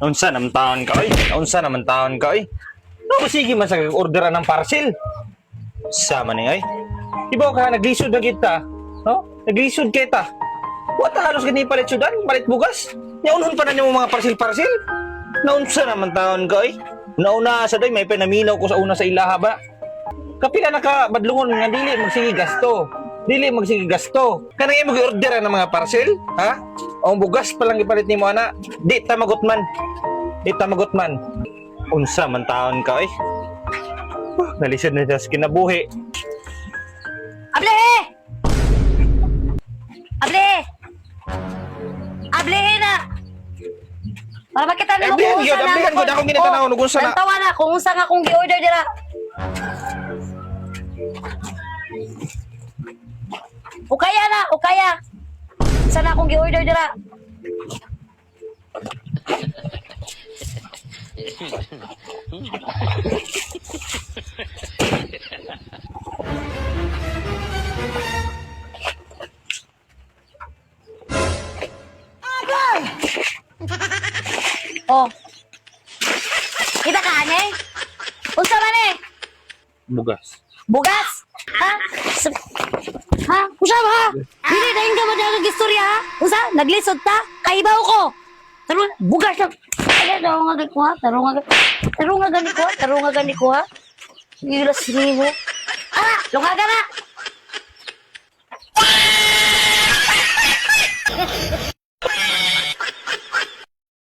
Unsa naman taon ka oy? Unsa naman taon ka oy? No, sige man sa order ng parcel. Sama ni oy. Ibaw ka naglisod na kita. No? Naglisod kita. Wa ta halos gani palit sudan, palit bugas. Nya unhon pa na nimo mga parcel-parcel. Naunsa naman taon ka oy? Nauna sa day may pinaminaw ko sa una sa ilaha ba. Kapila na ka badlungon nga dili magsige gasto. Dili magsige gasto. Kanang imo gi-order ng mga parcel, ha? Ang bugas pa lang gipalit nimo ana. Di ta magot man. Di ta magot man. Unsa man taon ka oy? Oh, nalisod na sa kinabuhi. Able! Able! Able na! Para makita nimo Ablihan kung gyud, unsa na ablihan gyud. Akong ginatanaw, Oh, kung unsa na. Tantawa na kung unsa nga akong gi-order dira. Ukaya na, ukaya. Unsa na akong gi-order dira? Oh. Kita ka ane? Unsa man eh? Bugas. Bugas? Ha? Ha? Unsa ba? Dili dayon ka madagang istorya ha? Unsa? Naglisod ta? Kaibaw ko. Tarong bugas lang. Ay, tarong nga gani ko ha. Tarong nga tarong nga gani ko ha. Tarong nga gani ko ha. Gilas nimo. Ah, lungaga na.